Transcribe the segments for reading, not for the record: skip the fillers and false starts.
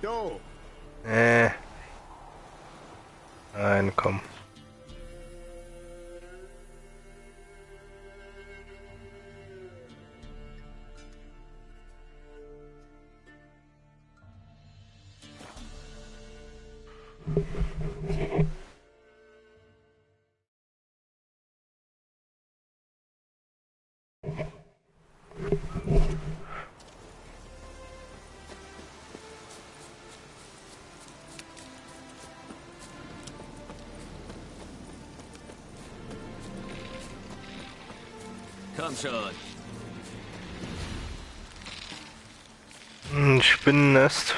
Jo, Äh, nein, komm. Komm schon. Ein Spinnennest.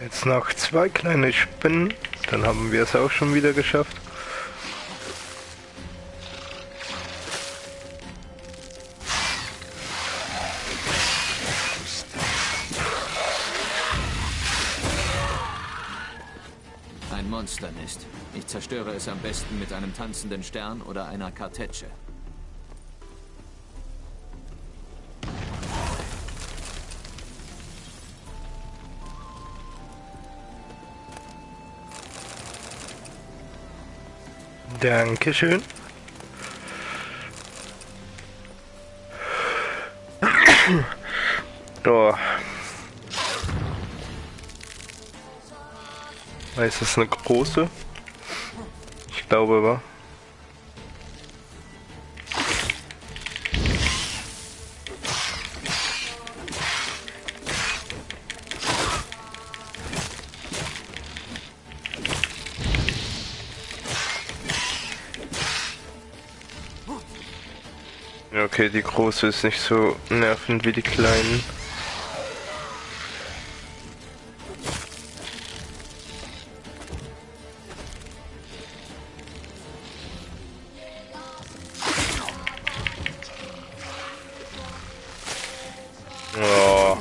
Jetzt noch 2 kleine Spinnen, dann haben wir es auch schon wieder geschafft. Ein Monsternest. Ich zerstöre es am besten mit einem tanzenden Stern oder einer Kartätsche. Dankeschön. Oh. Ist das eine große? Ich glaube aber. Ja, okay, die große ist nicht so nervend wie die kleinen. Oh.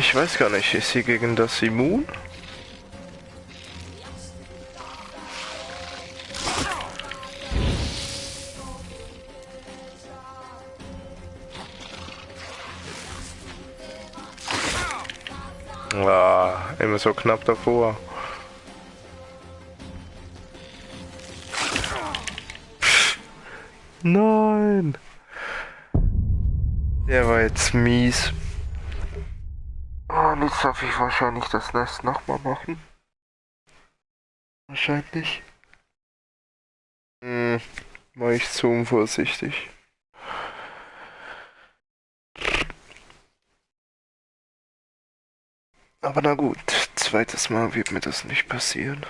Ich weiß gar nicht, ist sie gegen das immun? Ah, immer so knapp davor. Nein! Der war jetzt mies. Oh, und jetzt darf ich wahrscheinlich das Nest nochmal machen. Wahrscheinlich. War ich zu unvorsichtig. Aber na gut, zweites Mal wird mir das nicht passieren.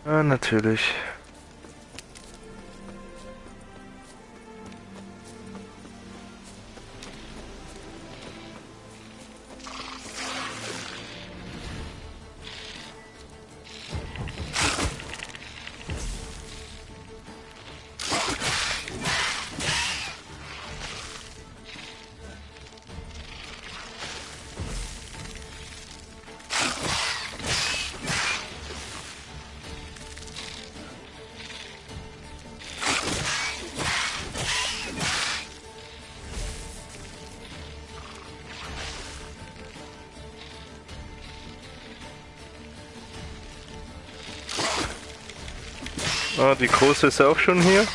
Ja, natürlich. Ah, die große ist auch schon hier.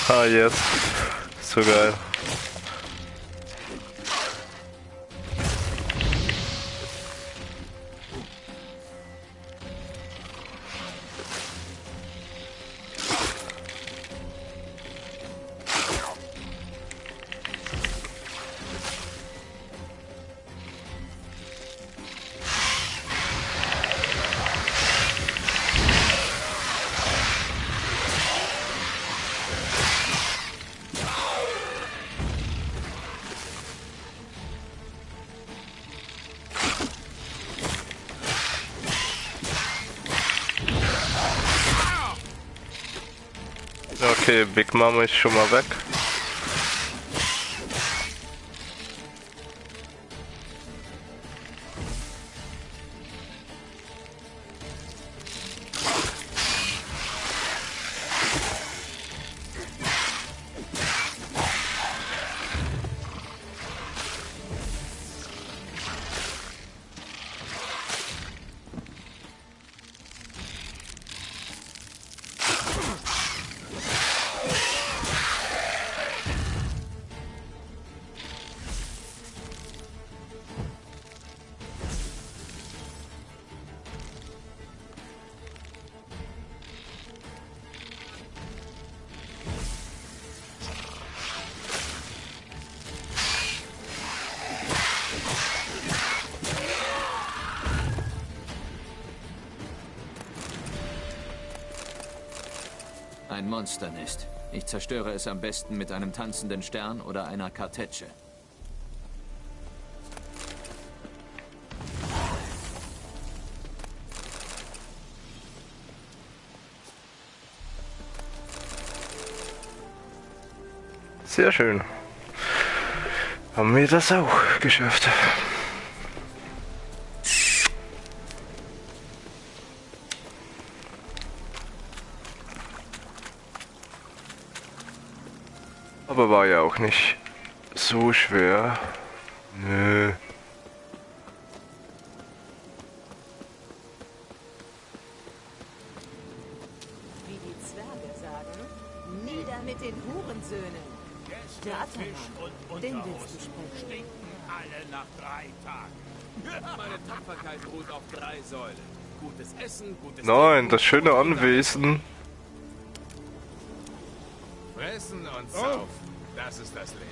Ah, yes. So geil. Okay, Big Mama ist schon mal weg. Ein Monsternest. Ich zerstöre es am besten mit einem tanzenden Stern oder einer Kartätsche. Sehr schön. Haben wir das auch geschafft. Aber war ja auch nicht so schwer. Nö. Wie die Zwerge sagen, nieder mit den Hurensöhnen. Den willst du sprechen. Stinken alle nach 3 Tagen. Meine Tapferkeit ruht auf 3 Säulen. Gutes Essen, gutes Nein, das schöne Anwesen. Fressen und saufen. Das ist das Leben.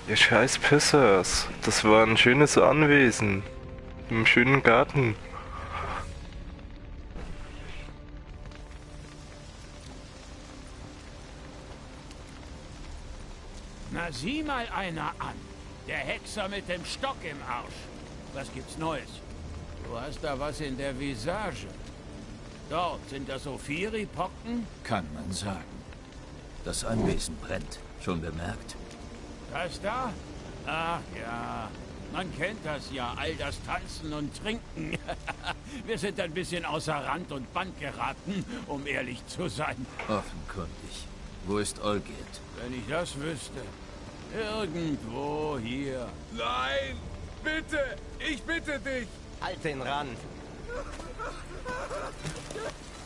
Ihr scheiß Pissers. Das war ein schönes Anwesen. Im schönen Garten. Na, sieh mal einer an. Der Hexer mit dem Stock im Arsch. Was gibt's Neues? Du hast da was in der Visage. Dort sind das Ophiri-Pocken? Kann man sagen. Das Anwesen brennt. Schon bemerkt? Das da? Ach ja, man kennt das ja, all das Tanzen und Trinken. Wir sind ein bisschen außer Rand und Band geraten, um ehrlich zu sein. Offenkundig. Wo ist Olgierd? Wenn ich das wüsste. Irgendwo hier. Nein! Bitte! Ich bitte dich! Halt den Rand.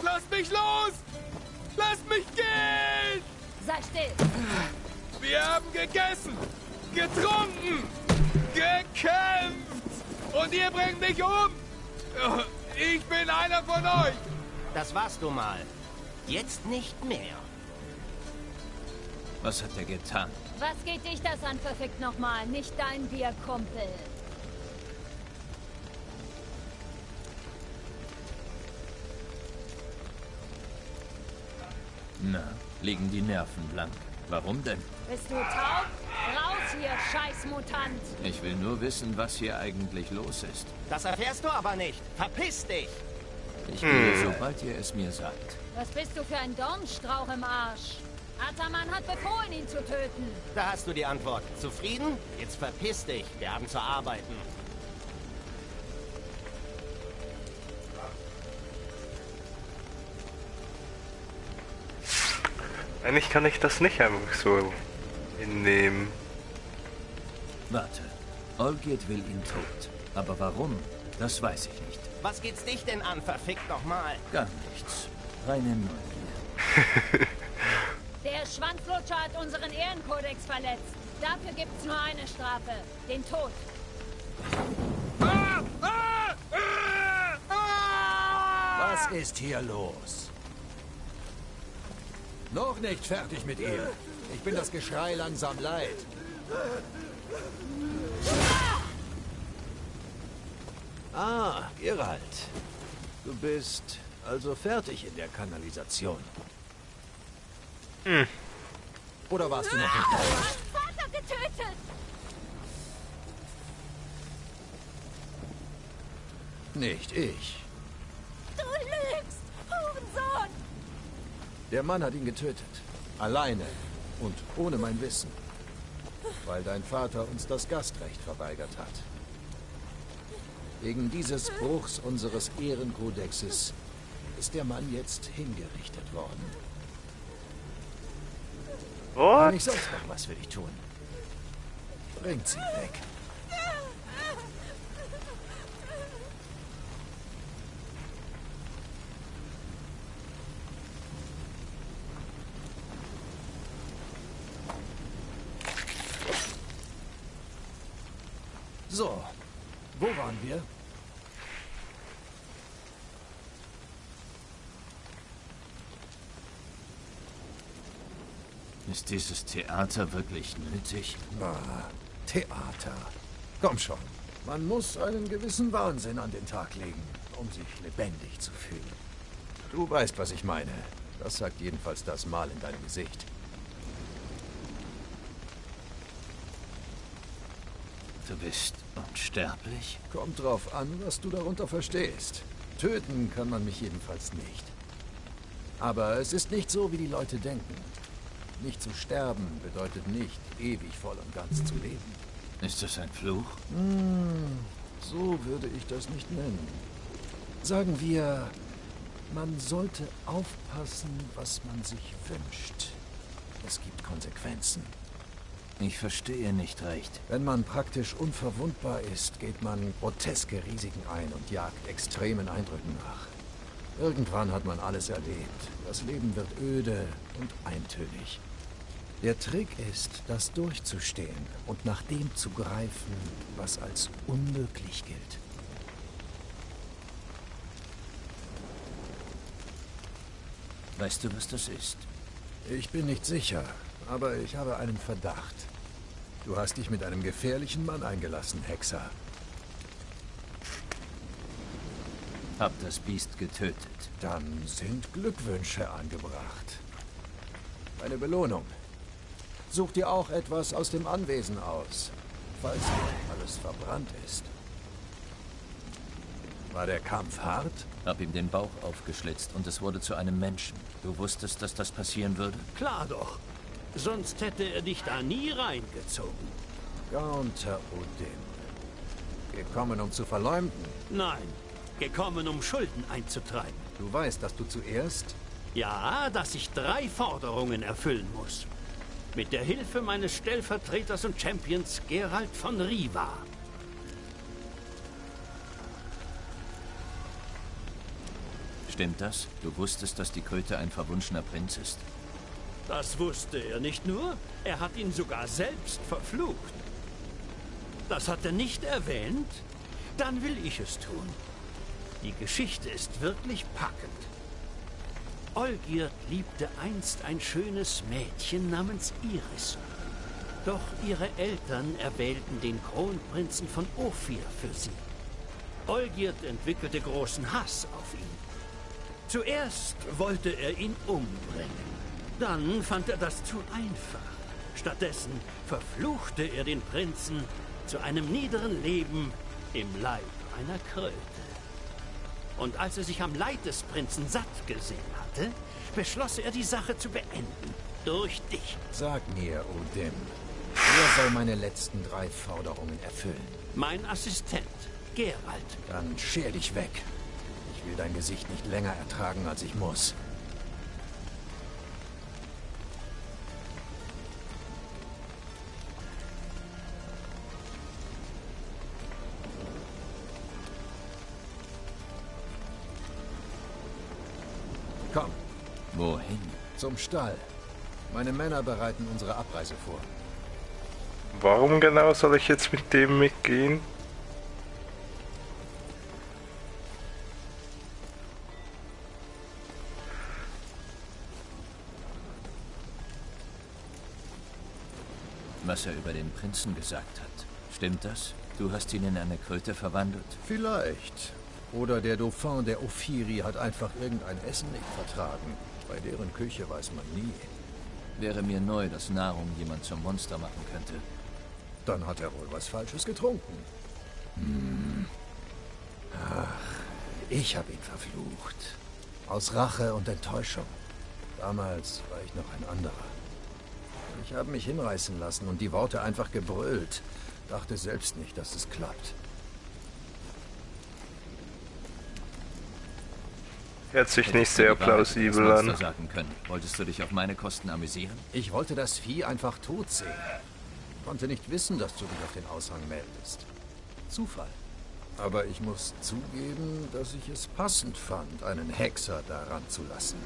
Lass mich los! Lass mich gehen! Sei still! Wir haben gegessen, getrunken, gekämpft! Und ihr bringt mich um! Ich bin einer von euch! Das warst du mal. Jetzt nicht mehr. Was hat er getan? Was geht dich das an, verfickt nochmal? Nicht dein Bierkumpel. Na, liegen die Nerven blank. Warum denn? Bist du taub? Raus hier, Scheißmutant! Ich will nur wissen, was hier eigentlich los ist. Das erfährst du aber nicht. Verpiss dich! Ich gehe, sobald ihr es mir sagt. Was bist du für ein Dornstrauch im Arsch? Ataman hat befohlen, ihn zu töten. Da hast du die Antwort. Zufrieden? Jetzt verpiss dich. Wir haben zu arbeiten. Eigentlich kann ich das nicht einfach so hinnehmen. Warte. Olgierd will ihn tot. Aber warum? Das weiß ich nicht. Was geht's dich denn an, verfickt nochmal? Gar nichts. Reine Neugier. Der Schwanzlutscher hat unseren Ehrenkodex verletzt. Dafür gibt's nur eine Strafe. Den Tod. Was ist hier los? Noch nicht fertig mit ihm. Ich bin das Geschrei langsam leid. Ah, Geralt. Du bist also fertig in der Kanalisation. Oder warst du noch nicht? Vater getötet! Nicht ich. Du lügst, Hurensohn! Der Mann hat ihn getötet. Alleine und ohne mein Wissen. Weil dein Vater uns das Gastrecht verweigert hat. Wegen dieses Bruchs unseres Ehrenkodexes ist der Mann jetzt hingerichtet worden. What? Kann ich sonst noch was für dich tun? Bringt sie weg. So, wo waren wir? Ist dieses Theater wirklich nötig? Ah, Theater. Komm schon. Man muss einen gewissen Wahnsinn an den Tag legen, um sich lebendig zu fühlen. Du weißt, was ich meine. Das sagt jedenfalls das Mal in deinem Gesicht. Du bist unsterblich? Kommt drauf an, was du darunter verstehst. Töten kann man mich jedenfalls nicht. Aber es ist nicht so, wie die Leute denken. Nicht zu sterben bedeutet nicht, ewig voll und ganz zu leben. Ist das ein Fluch? So würde ich das nicht nennen. Sagen wir, man sollte aufpassen, was man sich wünscht. Es gibt Konsequenzen. Ich verstehe nicht recht. Wenn man praktisch unverwundbar ist, geht man groteske Risiken ein und jagt extremen Eindrücken nach. Irgendwann hat man alles erlebt. Das Leben wird öde und eintönig. Der Trick ist, das durchzustehen und nach dem zu greifen, was als unmöglich gilt. Weißt du, was das ist? Ich bin nicht sicher, aber ich habe einen Verdacht. Du hast dich mit einem gefährlichen Mann eingelassen, Hexer. Hab das Biest getötet. Dann sind Glückwünsche angebracht. Eine Belohnung. Such dir auch etwas aus dem Anwesen aus, falls alles verbrannt ist. War der Kampf hart? Hab ihm den Bauch aufgeschlitzt und es wurde zu einem Menschen. Du wusstest, dass das passieren würde? Klar doch. Sonst hätte er dich da nie reingezogen. Gaunter Odin. Gekommen, um zu verleumden. Nein, gekommen, um Schulden einzutreiben. Du weißt, dass du zuerst... Ja, dass ich 3 Forderungen erfüllen muss. Mit der Hilfe meines Stellvertreters und Champions Geralt von Riva. Stimmt das? Du wusstest, dass die Kröte ein verwunschener Prinz ist? Das wusste er nicht nur, er hat ihn sogar selbst verflucht. Das hat er nicht erwähnt? Dann will ich es tun. Die Geschichte ist wirklich packend. Olgierd liebte einst ein schönes Mädchen namens Iris. Doch ihre Eltern erwählten den Kronprinzen von Ophir für sie. Olgierd entwickelte großen Hass auf ihn. Zuerst wollte er ihn umbringen. Dann fand er das zu einfach. Stattdessen verfluchte er den Prinzen zu einem niederen Leben im Leib einer Kröte. Und als er sich am Leid des Prinzen satt gesehen hatte, beschloss er, die Sache zu beenden. Durch dich. Sag mir, Odin, wer soll meine letzten 3 Forderungen erfüllen? Mein Assistent, Geralt. Dann scher dich weg. Ich will dein Gesicht nicht länger ertragen, als ich muss. Komm. Wohin? Zum Stall. Meine Männer bereiten unsere Abreise vor. Warum genau soll ich jetzt mit dem mitgehen? Was er über den Prinzen gesagt hat. Stimmt das? Du hast ihn in eine Kröte verwandelt? Vielleicht. Oder der Dauphin der Ophiri hat einfach irgendein Essen nicht vertragen. Bei deren Küche weiß man nie. Wäre mir neu, dass Nahrung jemand zum Monster machen könnte. Dann hat er wohl was Falsches getrunken. Ach, ich habe ihn verflucht. Aus Rache und Enttäuschung. Damals war ich noch ein anderer. Ich habe mich hinreißen lassen und die Worte einfach gebrüllt. Dachte selbst nicht, dass es klappt. Hört sich nicht sehr plausibel an. Sagen können. Wolltest du dich auf meine Kosten amüsieren? Ich wollte das Vieh einfach tot sehen. Konnte nicht wissen, dass du dich auf den Aushang meldest. Zufall. Aber ich muss zugeben, dass ich es passend fand, einen Hexer daran zu lassen.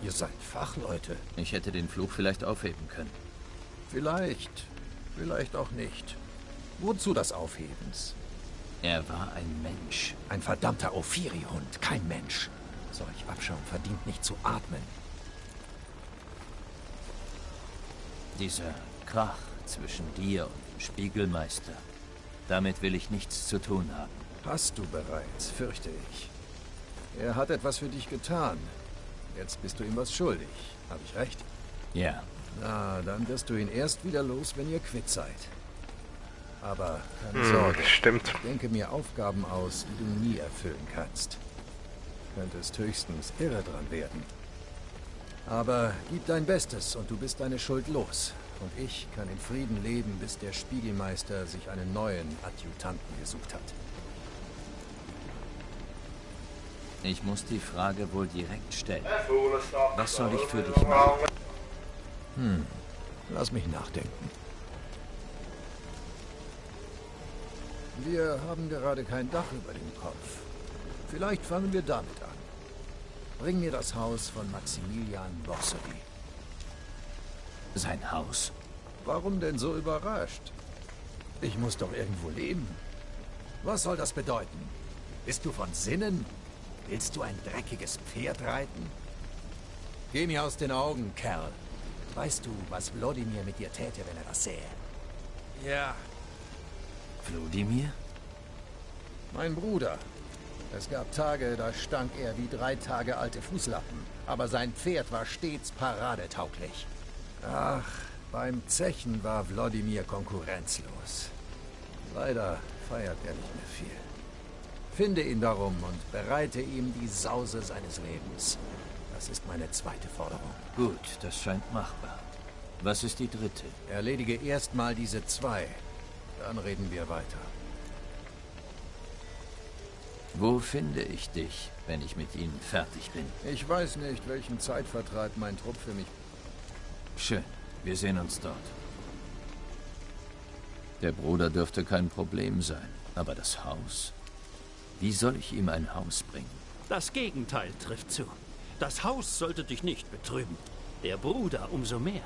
Ihr seid Fachleute. Ich hätte den Fluch vielleicht aufheben können. Vielleicht. Vielleicht auch nicht. Wozu das Aufhebens? Er war ein Mensch. Ein verdammter Ophiri-Hund, kein Mensch. Solch Abschaum verdient nicht zu atmen. Dieser Krach zwischen dir und dem Spiegelmeister. Damit will ich nichts zu tun haben. Hast du bereits, fürchte ich. Er hat etwas für dich getan. Jetzt bist du ihm was schuldig. Habe ich recht? Ja. Na, dann wirst du ihn erst wieder los, wenn ihr quitt seid. Aber keine Sorge. Stimmt. Ich denke mir Aufgaben aus, die du nie erfüllen kannst. Könntest höchstens irre dran werden. Aber gib dein Bestes und du bist deine Schuld los. Und ich kann in Frieden leben, bis der Spiegelmeister sich einen neuen Adjutanten gesucht hat. Ich muss die Frage wohl direkt stellen. Was soll ich für dich machen? Lass mich nachdenken. Wir haben gerade kein Dach über dem Kopf. Vielleicht fangen wir damit an. Bring mir das Haus von Maximilian Borsody. Sein Haus? Warum denn so überrascht? Ich muss doch irgendwo leben. Was soll das bedeuten? Bist du von Sinnen? Willst du ein dreckiges Pferd reiten? Geh mir aus den Augen, Kerl. Weißt du, was Wladimir mit dir täte, wenn er das sähe? Ja. Wladimir? Mein Bruder. Es gab Tage, da stank er wie 3 Tage alte Fußlappen. Aber sein Pferd war stets paradetauglich. Ach, beim Zechen war Wladimir konkurrenzlos. Leider feiert er nicht mehr viel. Finde ihn darum und bereite ihm die Sause seines Lebens. Das ist meine zweite Forderung. Gut, das scheint machbar. Was ist die dritte? Erledige erstmal diese 2. Dann reden wir weiter. Wo finde ich dich, wenn ich mit ihnen fertig bin? Ich weiß nicht, welchen Zeitvertreib mein Trupp für mich... Schön, wir sehen uns dort. Der Bruder dürfte kein Problem sein, aber das Haus? Wie soll ich ihm ein Haus bringen? Das Gegenteil trifft zu. Das Haus sollte dich nicht betrüben. Der Bruder umso mehr.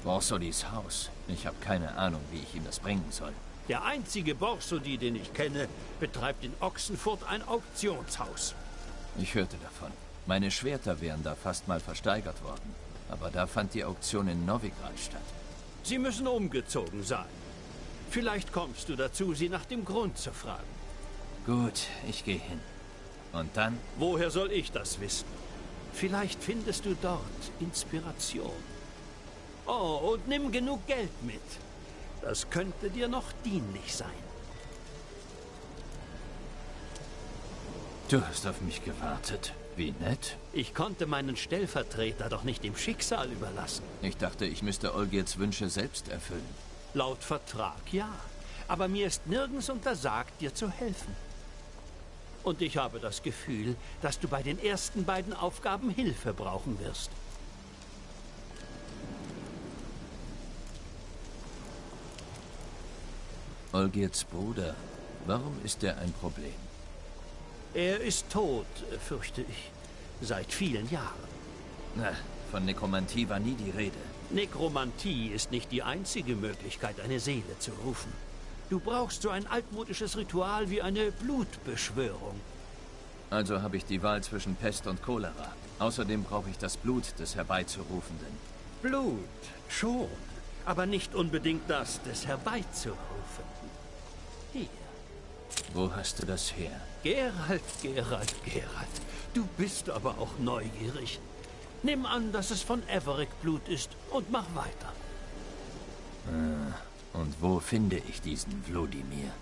Borsolis Haus. Ich habe keine Ahnung, wie ich ihm das bringen soll. Der einzige Borsodi, den ich kenne, betreibt in Ochsenfurt ein Auktionshaus. Ich hörte davon. Meine Schwerter wären da fast mal versteigert worden. Aber da fand die Auktion in Novigrad statt. Sie müssen umgezogen sein. Vielleicht kommst du dazu, sie nach dem Grund zu fragen. Gut, ich gehe hin. Und dann? Woher soll ich das wissen? Vielleicht findest du dort Inspiration. Oh, und nimm genug Geld mit. Das könnte dir noch dienlich sein. Du hast auf mich gewartet. Wie nett. Ich konnte meinen Stellvertreter doch nicht dem Schicksal überlassen. Ich dachte, ich müsste Olgirds Wünsche selbst erfüllen. Laut Vertrag, ja. Aber mir ist nirgends untersagt, dir zu helfen. Und ich habe das Gefühl, dass du bei den ersten beiden Aufgaben Hilfe brauchen wirst. Olgirds Bruder, warum ist er ein Problem? Er ist tot, fürchte ich. Seit vielen Jahren. Na, von Nekromantie war nie die Rede. Nekromantie ist nicht die einzige Möglichkeit, eine Seele zu rufen. Du brauchst so ein altmodisches Ritual wie eine Blutbeschwörung. Also habe ich die Wahl zwischen Pest und Cholera. Außerdem brauche ich das Blut des Herbeizurufenden. Blut, schon. Aber nicht unbedingt das des Herbeizurufenden. Hier. Wo hast du das her? Geralt. Du bist aber auch neugierig. Nimm an, dass es von Everic Blut ist und mach weiter. Und wo finde ich diesen Wlodimir?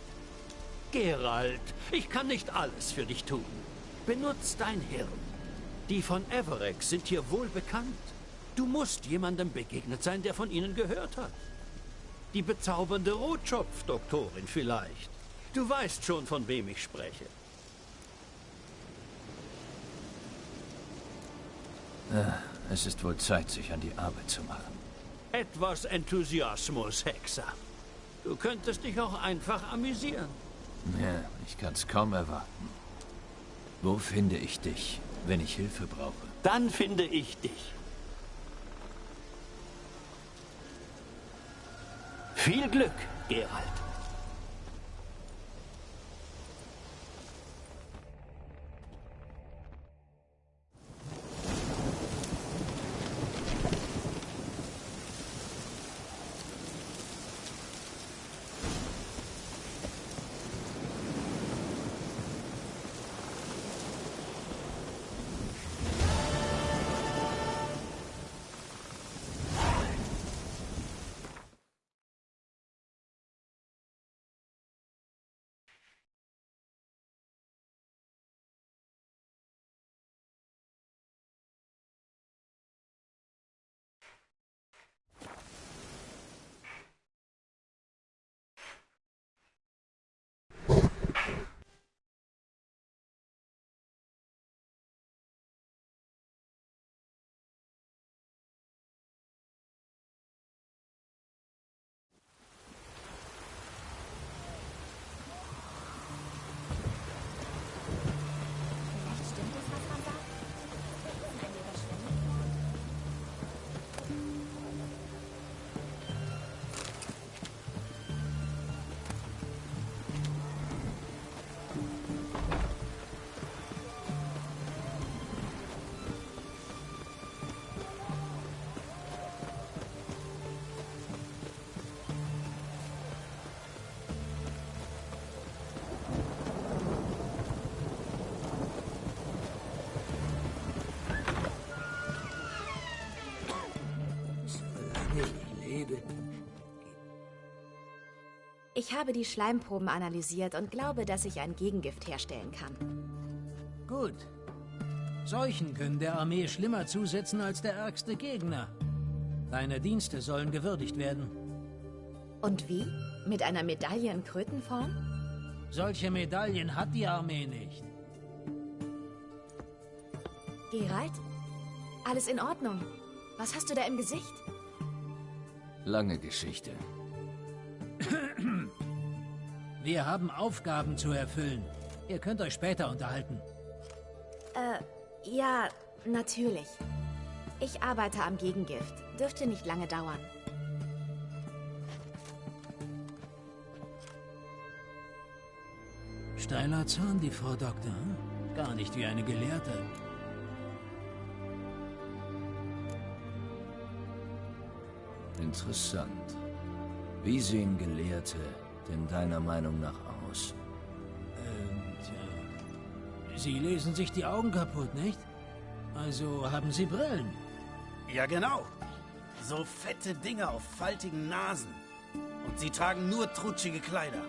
Geralt, ich kann nicht alles für dich tun. Benutz dein Hirn. Die von Everec sind hier wohl bekannt. Du musst jemandem begegnet sein, der von ihnen gehört hat. Die bezaubernde Rotschopf-Doktorin vielleicht. Du weißt schon, von wem ich spreche. Es ist wohl Zeit, sich an die Arbeit zu machen. Etwas Enthusiasmus, Hexer. Du könntest dich auch einfach amüsieren. Ja, ich kann's kaum erwarten. Wo finde ich dich, wenn ich Hilfe brauche? Dann finde ich dich. Viel Glück, Geralt. Ich habe die Schleimproben analysiert und glaube, dass ich ein Gegengift herstellen kann. Gut. Seuchen können der Armee schlimmer zusetzen als der ärgste Gegner. Deine Dienste sollen gewürdigt werden. Und wie? Mit einer Medaille in Krötenform? Solche Medaillen hat die Armee nicht. Geralt? Alles in Ordnung. Was hast du da im Gesicht? Lange Geschichte. Wir haben Aufgaben zu erfüllen. Ihr könnt euch später unterhalten. Ja, natürlich. Ich arbeite am Gegengift. Dürfte nicht lange dauern. steiler Zahn, die Frau Doktor. Hm? Gar nicht wie eine Gelehrte. Interessant. Wie sehen Gelehrte denn deiner Meinung nach aus? Tja. Sie lesen sich die Augen kaputt, nicht? Also haben Sie Brillen. Ja, genau. So fette Dinger auf faltigen Nasen. Und sie tragen nur trutschige Kleider.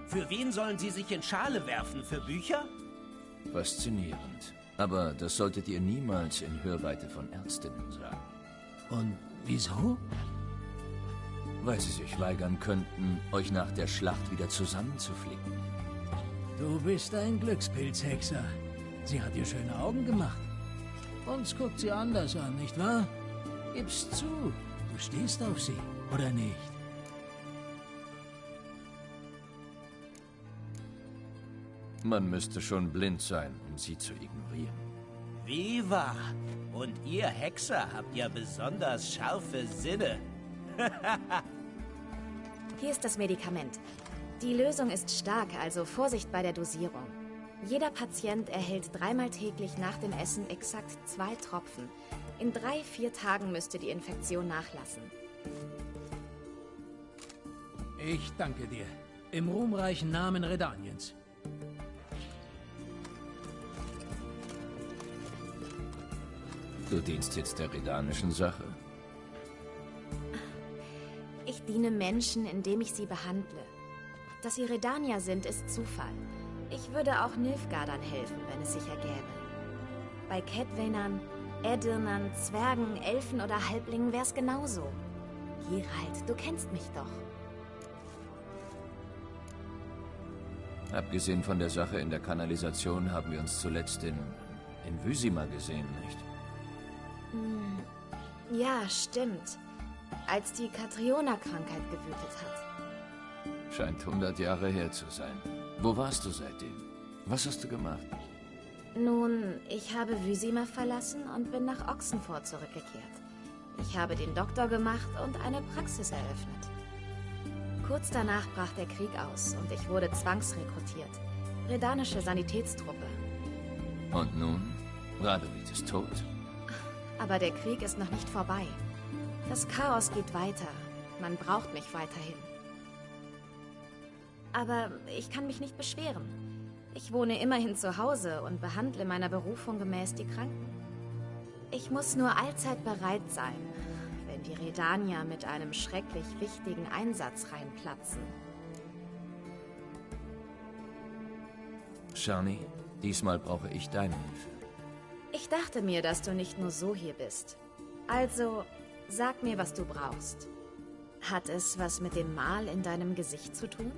Für wen sollen sie sich in Schale werfen? Für Bücher? Faszinierend. Aber das solltet ihr niemals in Hörweite von Ärztinnen sagen. Und wieso? Weil sie sich weigern könnten, euch nach der Schlacht wieder zusammenzuflicken. Du bist ein Glückspilzhexer. Sie hat dir schöne Augen gemacht. Uns guckt sie anders an, nicht wahr? Gib's zu, du stehst auf sie, oder nicht? Man müsste schon blind sein, um sie zu ignorieren. Wie wahr? Und ihr Hexer habt ja besonders scharfe Sinne. Hier ist das Medikament. Die Lösung ist stark, also Vorsicht bei der Dosierung. Jeder Patient erhält 3-mal täglich nach dem Essen exakt 2 Tropfen. In 3-4 Tagen müsste die Infektion nachlassen. Ich danke dir. Im ruhmreichen Namen Redaniens. Du dienst jetzt der redanischen Sache? Ich diene Menschen, indem ich sie behandle. Dass sie Redanier sind, ist Zufall. Ich würde auch Nilfgaardern helfen, wenn es sich ergäbe. Bei Kedwainern, Edirnern, Zwergen, Elfen oder Halblingen wär's genauso. Geralt, du kennst mich doch. Abgesehen von der Sache in der Kanalisation haben wir uns zuletzt in Vizima gesehen, nicht? Ja, stimmt. Als die Catriona-Krankheit gewütet hat. Scheint 100 Jahre her zu sein. Wo warst du seitdem? Was hast du gemacht? Nun, ich habe Vizima verlassen und bin nach Oxenford zurückgekehrt. Ich habe den Doktor gemacht und eine Praxis eröffnet. Kurz danach brach der Krieg aus und ich wurde zwangsrekrutiert. Redanische Sanitätstruppe. Und nun? Radovid ist tot. Aber der Krieg ist noch nicht vorbei. Das Chaos geht weiter. Man braucht mich weiterhin. Aber ich kann mich nicht beschweren. Ich wohne immerhin zu Hause und behandle meiner Berufung gemäß die Kranken. Ich muss nur allzeit bereit sein, wenn die Redanier mit einem schrecklich wichtigen Einsatz reinplatzen. Shani, diesmal brauche ich deine Hilfe. Ich dachte mir, dass du nicht nur so hier bist. Also, sag mir, was du brauchst. Hat es was mit dem Mal in deinem Gesicht zu tun?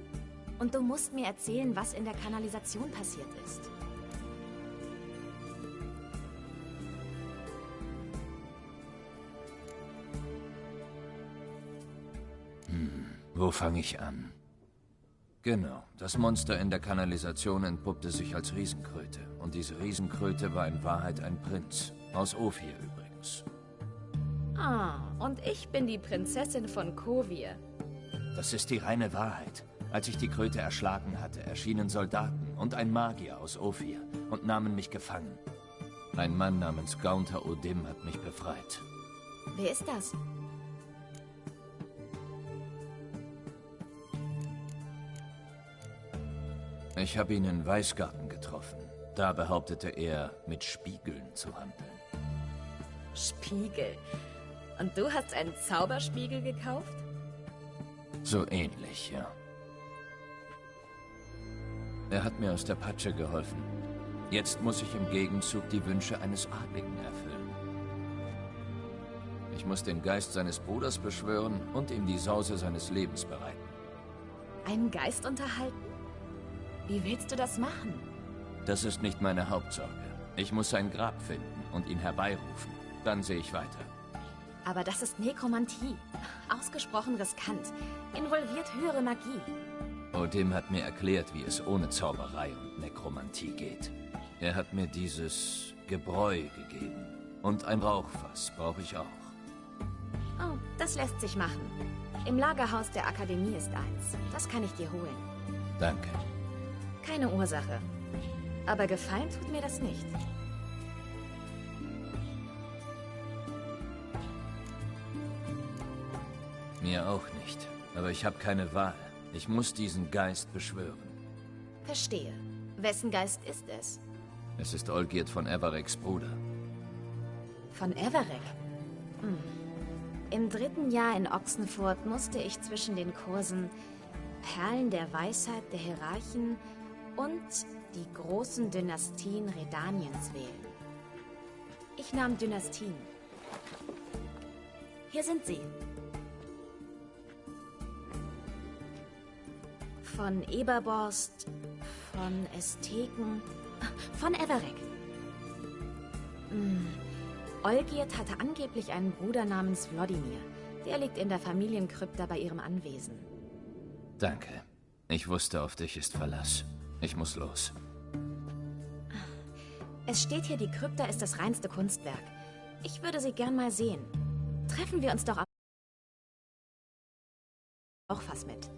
Und du musst mir erzählen, was in der Kanalisation passiert ist. Wo fange ich an? Genau, das Monster in der Kanalisation entpuppte sich als Riesenkröte. Und diese Riesenkröte war in Wahrheit ein Prinz. Aus Ophir übrigens. Ah, und ich bin die Prinzessin von Kovir. Das ist die reine Wahrheit. Als ich die Kröte erschlagen hatte, erschienen Soldaten und ein Magier aus Ophir und nahmen mich gefangen. Ein Mann namens Gaunter Odim hat mich befreit. Wer ist das? Ich habe ihn in Weißgarten getroffen. Da behauptete er, mit Spiegeln zu handeln. Spiegel. Und du hast einen Zauberspiegel gekauft? So ähnlich, ja. Er hat mir aus der Patsche geholfen. Jetzt muss ich im Gegenzug die Wünsche eines Adligen erfüllen. Ich muss den Geist seines Bruders beschwören und ihm die Sause seines Lebens bereiten. Einen Geist unterhalten? Wie willst du das machen? Das ist nicht meine Hauptsorge. Ich muss sein Grab finden und ihn herbeirufen. Dann sehe ich weiter. Aber das ist Nekromantie. Ausgesprochen riskant. Involviert höhere Magie. Odim hat mir erklärt, wie es ohne Zauberei und Nekromantie geht. Er hat mir dieses Gebräu gegeben. Und ein Rauchfass brauche ich auch. Oh, das lässt sich machen. Im Lagerhaus der Akademie ist eins. Das kann ich dir holen. Danke. Keine Ursache. Aber gefallen tut mir das nicht. Mir auch nicht. Aber ich habe keine Wahl. Ich muss diesen Geist beschwören. Verstehe. Wessen Geist ist es? Es ist Olgierd von Evereks Bruder. Von Everek? Im 3. Jahr in Oxenfurt musste ich zwischen den Kursen Perlen der Weisheit der Hierarchen und die großen Dynastien Redaniens wählen. Ich nahm Dynastien. Hier sind sie. Von Eberborst, von Ästeken, von Everek. Olgierd hatte angeblich einen Bruder namens Wlodimir. Der liegt in der Familienkrypta bei ihrem Anwesen. Danke. Ich wusste, auf dich ist Verlass. Ich muss los. Es steht hier, die Krypta ist das reinste Kunstwerk. Ich würde sie gern mal sehen. Treffen wir uns doch auch fast mit.